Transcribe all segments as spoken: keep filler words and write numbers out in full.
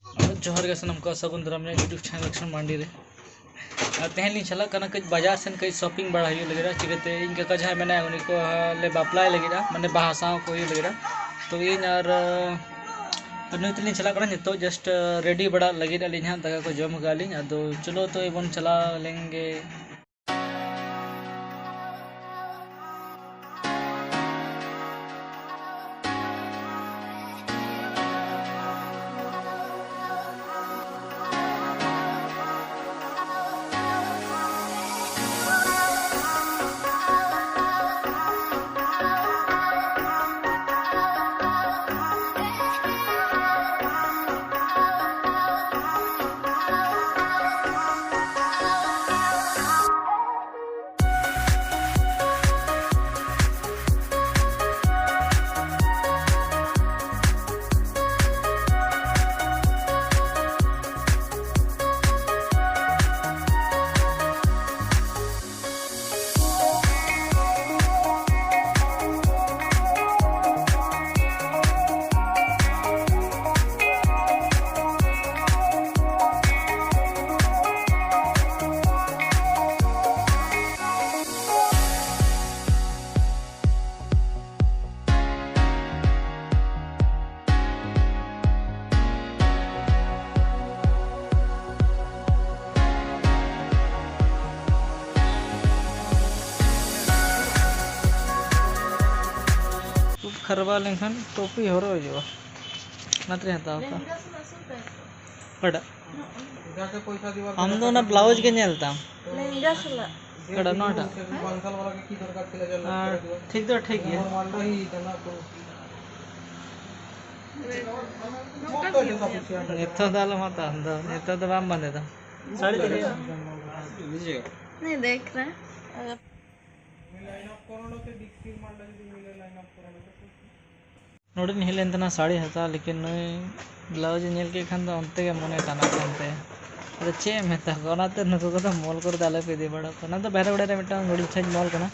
ᱡᱚᱦᱟᱨ ᱜᱮ ᱥᱟᱱᱟᱢ ᱠᱚ, ᱥᱟᱹᱜᱩᱱ ᱫᱟᱨᱟᱢ ᱤᱧᱟᱹᱜ YouTube channel ᱞᱚᱠᱥᱢᱚᱱ ᱢᱟᱱᱰᱤ ᱨᱮ᱾ ᱟᱨ ᱛᱮᱦᱮᱧ ᱞᱤᱧ ᱪᱟᱞᱟᱜ ᱠᱟᱱᱟ ᱠᱟᱹᱡ ᱵᱟᱡᱟᱨ ᱥᱮᱱ, ᱠᱟᱹᱡ shopping ᱵᱟᱲᱟ ᱦᱩᱭᱩᱜ ᱞᱟᱹᱜᱤᱫ᱾ ᱪᱤᱠᱟᱹᱛᱮ ᱤᱧ ᱠᱟᱠᱟ ᱡᱟᱦᱟᱸᱭ ᱢᱮᱱᱟᱭᱟ, ᱩᱱᱤ ᱠᱚ ᱞᱮ ᱵᱟᱯᱞᱟᱭ ᱞᱟᱹᱜᱤᱫᱼᱟ, ᱢᱟᱱᱮ ᱵᱟᱦᱟ ᱥᱟᱶ ᱠᱚ ᱦᱩᱭᱩᱜ ᱞᱟᱹᱜᱤᱫᱼᱟ᱾ ᱛᱚ ᱤᱧ ᱟᱨ ᱱᱩᱭ ᱛᱮᱞᱤᱧ ᱪᱟᱞᱟᱜ ᱠᱟᱱᱟ ᱱᱤᱛᱚᱜ, just ready ᱵᱟᱲᱟ ᱞᱟᱹᱜᱤᱫ ᱟᱹᱞᱤᱧ ᱦᱟᱸᱜ, ᱫᱟᱠᱟ ᱠᱚ ᱡᱚᱢ ᱠᱟᱜᱼᱟ ᱞᱤᱧ᱾ ᱟᱫᱚ ᱪᱚᱞᱚ ᱛᱚ ᱵᱚᱱ ᱪᱟᱞᱟᱣ ᱞᱮᱱ ᱜᱮ᱾ ᱩᱵ ᱠᱷᱟᱨᱵᱟ ᱞᱮᱱᱠᱷᱟᱱ ᱴᱳᱯᱤ ᱦᱚᱨᱚᱜ ᱦᱩᱭᱩᱜᱼᱟ᱾ ᱚᱱᱟᱛᱮᱧ ᱦᱟᱛᱟᱣ ᱠᱟᱜᱼᱟ᱾ ᱚᱠᱟᱴᱟᱜ? ᱟᱢ ᱫᱚ ᱚᱱᱟ ᱵᱞᱟᱣᱩᱡᱽ ᱜᱮ ᱧᱮᱞ ᱛᱟᱢ᱾ ᱞᱮᱦᱮᱝᱜᱟ ᱥᱟᱞᱟᱜ᱾ ᱚᱠᱟᱴᱟᱜ? ᱱᱚᱣᱟᱴᱟᱜ? ᱟᱨ ᱴᱷᱤᱠ ᱫᱚ ᱴᱷᱤᱠ ᱜᱮᱭᱟ᱾ ᱱᱤᱛᱚᱜ ᱫᱚ ᱟᱞᱚᱢ ᱦᱟᱛᱟᱣᱟ, ᱟᱢ ᱫᱚ ᱱᱤᱛᱚᱜ ᱫᱚ ᱵᱟᱢ ᱵᱟᱸᱫᱮ ᱫᱟ᱾ ᱥᱟᱹᱲᱤ ᱫᱚ ᱵᱩᱡᱷᱟᱹᱣ᱾ नहीं देख रहा। ᱱᱚᱰᱮᱧ ᱦᱮᱡ ᱞᱮᱱ ᱛᱟᱦᱮᱱᱟ ᱥᱟᱹᱲᱤ ᱦᱟᱛᱟᱣ, ᱞᱮᱠᱤᱱ ᱱᱩᱭ ᱵᱞᱟᱣᱩᱡᱽ ᱮ ᱧᱮᱞ ᱠᱮᱫ ᱠᱷᱟᱱ ᱫᱚ ᱚᱱᱛᱮ ᱜᱮ ᱢᱚᱱᱮ ᱴᱟᱱᱟ ᱠᱟᱱ ᱛᱟᱭᱟ᱾ ᱟᱫᱚ ᱪᱮᱫ ᱮᱢ ᱢᱮᱛᱟ ᱠᱚᱣᱟ, ᱚᱱᱟᱛᱮ ᱱᱩᱠᱩ ᱠᱚᱫᱚ ᱢᱚᱞ ᱠᱚᱨᱮ ᱫᱚ ᱟᱞᱚ ᱯᱮ ᱤᱫᱤ ᱵᱟᱲᱟ ᱠᱚᱣᱟ᱾ ᱚᱱᱟ ᱫᱚ ᱵᱟᱦᱨᱮ ᱵᱟᱲᱟ ᱨᱮ ᱢᱤᱫᱴᱟᱝ ᱦᱩᱰᱤᱧ ᱥᱟᱺᱦᱤᱡ ᱢᱚᱞ ᱠᱟᱱᱟ᱾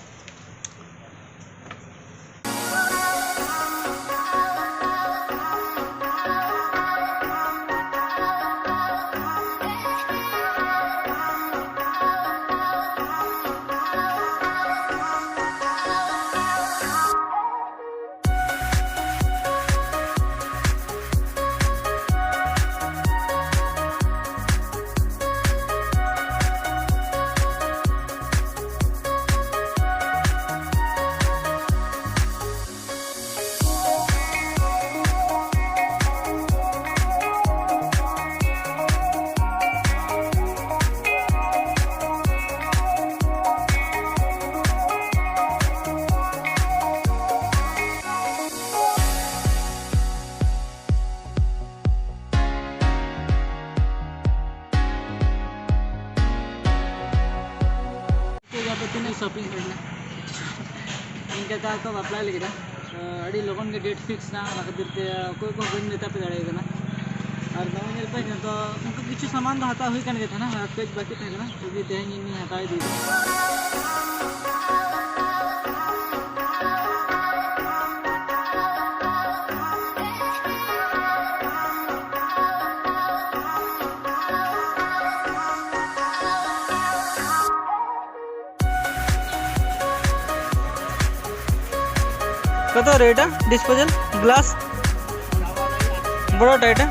ᱥᱚᱯᱤᱝ ᱦᱩᱭᱱᱟ᱾ ᱤᱧ ᱠᱟᱠᱟ ᱠᱚ ᱵᱟᱯᱞᱟᱭ ᱞᱟᱹᱜᱤᱫ ᱟ᱾ ᱛᱚ ᱟᱹᱰᱤ ᱞᱚᱜᱚᱱ ᱜᱮ ᱰᱮᱴ ᱯᱷᱤᱠᱥ ᱱᱟ, ᱚᱱᱟ ᱠᱷᱟᱹᱛᱤᱨ ᱛᱮ ᱚᱠᱚᱭ ᱠᱚ ᱵᱟᱹᱧ ᱢᱮᱛᱟ ᱯᱮ ᱫᱟᱲᱮᱭᱟᱠᱚ ᱠᱟᱱᱟ᱾ ᱟᱨ ᱱᱚᱜᱼᱚᱭ ᱧᱮᱞ ᱯᱮ, ᱡᱚᱛᱚ ᱩᱱᱠᱩ ᱠᱤᱪᱷᱩ ᱥᱟᱢᱟᱱ ᱫᱚ ᱦᱟᱛᱟᱣ ᱦᱩᱭ ᱠᱟᱱ ᱜᱮ ᱛᱟᱦᱮᱱᱟ, ᱟᱨ ᱠᱟᱹᱡ ᱵᱟᱹᱠᱤ ᱛᱟᱦᱮᱸ ᱠᱟᱱᱟ, ᱛᱚᱵᱮ ᱛᱮᱦᱮᱧ ᱤᱧ ᱦᱟᱛᱟᱣ ᱤᱫᱤᱭᱮᱫᱟ᱾ কত রে এটা? ডিসপোজাল গ্লাস, বড়টা এটা।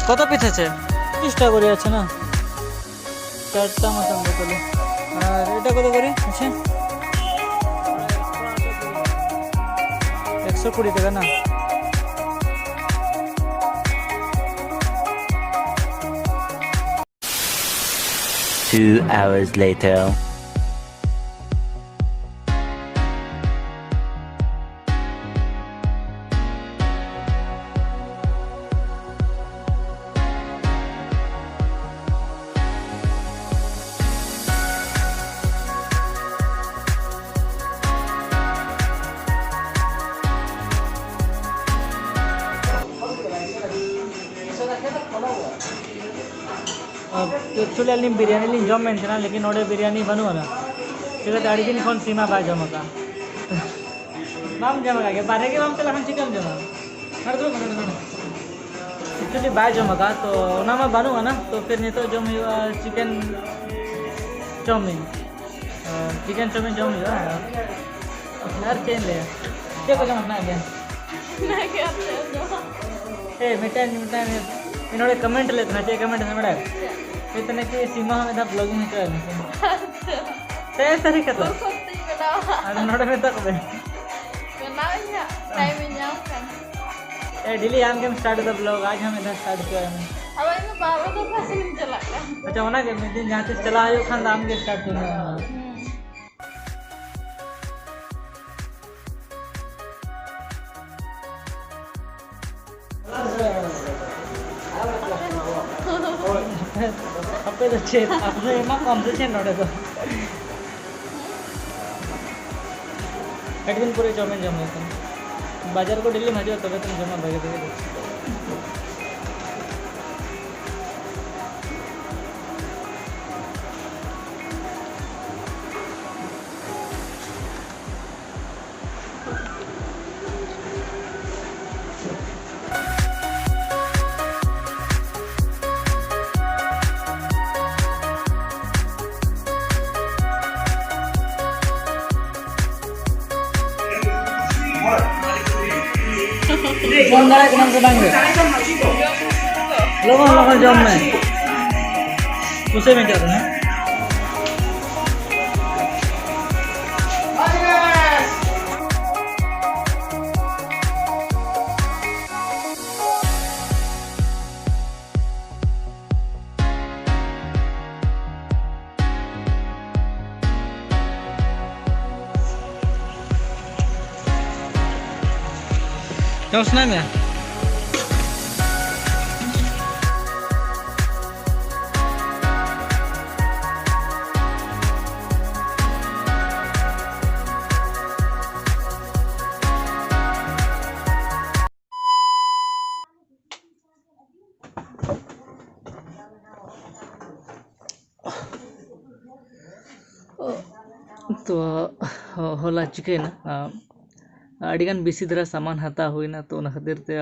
কত পিস আছে? তিরিশ টাকা করে আছে না, চারটা মতন বোতলে। আর এটা কত করে আছে? একশো কুড়ি টাকা না? Two hours later. ᱮᱠᱪᱩᱭᱮᱞᱤ ᱟᱹᱞᱤᱧ ᱵᱤᱨᱭᱟᱱᱤ ᱞᱤᱧ ᱡᱚᱢ ᱢᱮᱱ ᱛᱟᱦᱮᱱᱟ, ᱞᱮᱠᱤᱱ ᱱᱚᱰᱮ ᱵᱤᱨᱭᱟᱱᱤ ᱵᱟᱹᱱᱩᱜ ᱟᱱᱟ᱾ ᱪᱤᱠᱟᱹᱛᱮ ᱟᱹᱰᱤ ᱫᱤᱱ ᱠᱷᱚᱱ ᱥᱤᱢᱟ ᱵᱟᱭ ᱡᱚᱢ ᱟᱠᱟᱫᱼᱟ᱾ ᱵᱟᱢ ᱡᱚᱢ ᱟᱠᱟᱫ ᱜᱮᱭᱟ? ᱵᱟᱨᱦᱮ ᱜᱮ ᱵᱟᱢ ᱪᱟᱞᱟᱜ ᱠᱷᱟᱱ ᱪᱤᱠᱟᱹᱢ ᱡᱚᱢᱟ? ᱱᱚᱰᱮ ᱫᱩᱲᱩᱵ ᱢᱮ, ᱱᱚᱰᱮ, ᱱᱚᱰᱮ᱾ ᱮᱠᱪᱩᱭᱮᱞᱤ ᱵᱟᱭ ᱡᱚᱢ ᱟᱠᱟᱫᱼᱟ, ᱛᱚ ᱚᱱᱟ ᱢᱟ ᱵᱟᱹᱱᱩᱜ ᱟᱱᱟ, ᱛᱚ ᱯᱷᱤᱨ ᱱᱤᱛᱚᱜ ᱡᱚᱢ ᱦᱩᱭᱩᱜᱼᱟ ᱪᱤᱠᱮᱱ ᱪᱟᱣᱢᱤᱱ᱾ ᱪᱤᱠᱮᱱ ᱪᱟᱣᱢᱤᱱ ᱡᱚᱢ ᱦᱩᱭᱩᱜᱼᱟ᱾ ᱟᱨ ᱪᱮᱫ ᱤᱧ ᱞᱟᱹᱭᱟ, ᱪᱮᱫ ᱠᱚ ᱡᱚᱢ ᱥᱟᱱᱟᱭᱮᱫ ᱯᱮᱭᱟ? ᱚᱱᱟᱜᱮ ᱟᱯᱮ ᱡᱚᱢ᱾ ᱮ, ᱢᱤᱫᱴᱟᱝ, ᱢᱤᱫᱴᱟᱝ, ᱢᱤᱫ ᱦᱚᱲᱮ ᱠᱚᱢᱮᱱᱴ ᱞᱮᱫ ᱛᱟᱦᱮᱱᱟ᱾ ᱪᱮᱫ ᱠᱚᱢᱮᱱᱴ ᱛᱟᱦᱮᱱᱟ ᱵᱟᱲᱟᱭᱟᱢ? ᱪᱮᱫ? ᱞᱟᱹᱭ ᱛᱟᱦᱮᱱᱟ ᱠᱤ ᱥᱤᱢᱟ ᱦᱚᱸ ᱢᱤᱫ ᱫᱷᱟᱣ ᱵᱞᱚᱜᱤᱝ ᱦᱚᱪᱚᱭ ᱢᱮᱥᱮ᱾ ᱟᱪᱪᱷᱟ᱾ ᱥᱮ ᱥᱟᱹᱨᱤ ᱠᱟᱛᱷᱟ? ᱛᱤᱥ ᱠᱚᱛᱮᱧ ᱵᱮᱱᱟᱣᱟ? ᱟᱨ ᱱᱚᱰᱮ ᱢᱮᱛᱟ ᱠᱚ ᱵᱮᱱ᱾ ᱵᱮᱱᱟᱣ ᱤᱧ ᱦᱟᱸᱜ, ᱴᱟᱭᱤᱢ ᱤᱧ ᱧᱟᱢ ᱠᱷᱟᱱ᱾ ᱮ, ᱰᱮᱞᱤ ᱟᱢ ᱜᱮᱢ ᱥᱴᱟᱨᱴ ᱮᱫᱟ ᱵᱞᱚᱜ, ᱟᱡ ᱦᱚᱸ ᱢᱤᱫ ᱫᱷᱟᱣ ᱥᱴᱟᱨᱴ ᱦᱚᱪᱚᱭ ᱢᱮ᱾ ᱟᱫᱚ ᱤᱧ ᱫᱚ ᱵᱟᱨ ᱵᱟᱡᱮ ᱯᱟᱥᱮᱧ ᱪᱟᱞᱟᱜ ᱠᱟᱱ᱾ ᱟᱪᱪᱷᱟ, ᱚᱱᱟᱜᱮ ᱢᱤᱫ ᱫᱤᱱ ᱡᱟᱦᱟᱸ ᱛᱤᱥ ᱪᱟᱞᱟᱜ ᱦᱩᱭᱩᱜ ᱠᱷᱟᱱ ᱫᱚ ᱟᱢ ᱜᱮ ᱥᱴᱟᱨᱴ ᱦᱩᱭ ᱢᱮ᱾ ᱦᱩᱸ᱾ ᱟᱯᱮ ᱫᱚ ᱪᱮᱫ? ᱟᱯᱮ ᱫᱚ ᱮᱢᱟ ᱠᱚᱣᱟᱢ ᱥᱮ ᱪᱮᱫ ᱱᱚᱰᱮ ᱫᱚ? ᱟᱹᱰᱤ ᱫᱤᱱ ᱯᱚᱨᱮ ᱪᱟᱣᱢᱤᱱ ᱡᱚᱢ ᱦᱩᱭᱩᱜ ᱠᱟᱱᱟ᱾ ᱵᱟᱡᱟᱨ ᱠᱚ ᱰᱮᱞᱤᱢ ᱦᱤᱡᱩᱜᱼᱟ, ᱛᱚᱵᱮ ᱛᱚᱢ ᱡᱚᱢᱟ ᱵᱷᱟᱜᱮ ᱵᱷᱟᱜᱮ ᱫᱚ᱾ ᱡᱚᱢ ᱫᱟᱲᱮᱭᱟᱜ ᱠᱟᱱᱟᱢ ᱥᱮ ᱵᱟᱝ ᱜᱮ? ᱞᱚᱜᱚᱱ ᱞᱚᱜᱚᱱ ᱡᱚᱢ ᱢᱮ᱾ ᱯᱩᱭᱥᱟᱹ ᱢᱮᱱᱟᱜ ᱛᱟᱢᱟ? ᱡᱚᱢ ᱥᱟᱱᱟᱭᱮᱫ ᱢᱮᱭᱟ? ᱛᱚ, ᱦᱚᱞᱟ ᱪᱤᱠᱟᱹᱭᱮᱱᱟ, ᱟᱹᱰᱤᱜᱟᱱ ᱵᱮᱥᱤ ᱫᱷᱟᱨᱟ ᱥᱟᱢᱟᱱ ᱦᱟᱛᱟᱣ ᱦᱩᱭᱱᱟ, ᱛᱚ ᱚᱱᱟ ᱠᱷᱟᱹᱛᱤᱨ ᱛᱮ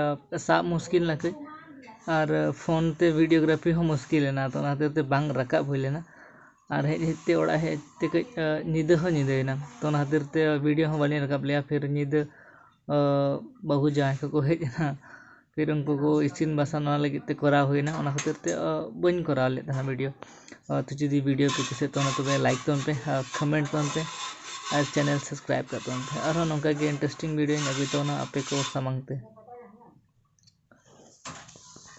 ᱥᱟᱵ ᱢᱩᱥᱠᱤᱞ ᱮᱱᱟ ᱠᱟᱹᱡ, ᱟᱨ ᱯᱷᱳᱱ ᱛᱮ videography ᱦᱚᱸ ᱢᱩᱥᱠᱤᱞ ᱮᱱᱟ, ᱛᱚ ᱚᱱᱟ ᱠᱷᱟᱹᱛᱤᱨ ᱛᱮ ᱵᱟᱝ ᱨᱟᱠᱟᱵ ᱦᱩᱭ ᱞᱮᱱᱟ᱾ ᱟᱨ ᱦᱮᱡ ᱦᱮᱡ ᱛᱮ ᱚᱲᱟᱜ ᱦᱮᱡ ᱛᱮ ᱠᱟᱹᱡ, ᱧᱤᱫᱟᱹ ᱦᱚᱸ ᱧᱤᱫᱟᱹᱭᱮᱱᱟ, ᱛᱚ ᱚᱱᱟ ᱠᱷᱟᱹᱛᱤᱨ ᱛᱮ video ᱦᱚᱸ ᱵᱟᱹᱞᱤᱧ ᱨᱟᱠᱟᱵ ᱞᱮᱜᱼᱟ᱾ ᱯᱷᱤᱨ ᱧᱤᱫᱟᱹ ᱵᱟᱹᱦᱩ ᱡᱟᱶᱟᱭ ᱠᱚᱠᱚ ᱦᱮᱡ ᱮᱱᱟ, ᱯᱷᱤᱨ ᱩᱱᱠᱩ ᱠᱚ ᱤᱥᱤᱱ ᱵᱟᱥᱟᱝ, ᱱᱚᱣᱟ ᱞᱟᱹᱜᱤᱫ ᱛᱮ ᱠᱚᱨᱟᱣ ᱦᱩᱭᱱᱟ᱾ ᱚᱱᱟ ᱠᱷᱟᱹᱛᱤᱨ ᱛᱮ ᱵᱟᱹᱧ ᱠᱚᱨᱟᱣ ᱞᱮᱫ ᱛᱟᱦᱮᱱᱟ video᱾ ᱛᱚ ᱡᱩᱫᱤ video ᱯᱮ ᱠᱩᱥᱤᱭᱟᱜ ᱛᱟᱵᱚᱱᱟ, ᱛᱚᱵᱮ like ᱛᱟᱵᱚᱱ ᱯᱮ, ᱟᱨ comment ᱛᱟᱵᱚᱱ ᱯᱮ, ᱟᱨ channel subscribe ᱠᱟᱜ ᱛᱟᱵᱚᱱ ᱯᱮ᱾ ᱟᱨᱦᱚᱸ ᱱᱚᱝᱠᱟ ᱜᱮ interesting videoᱧ ᱟᱹᱜᱩᱭ ᱛᱟᱵᱚᱱᱟ ᱟᱯᱮ ᱠᱚ ᱥᱟᱢᱟᱝ ᱛᱮ᱾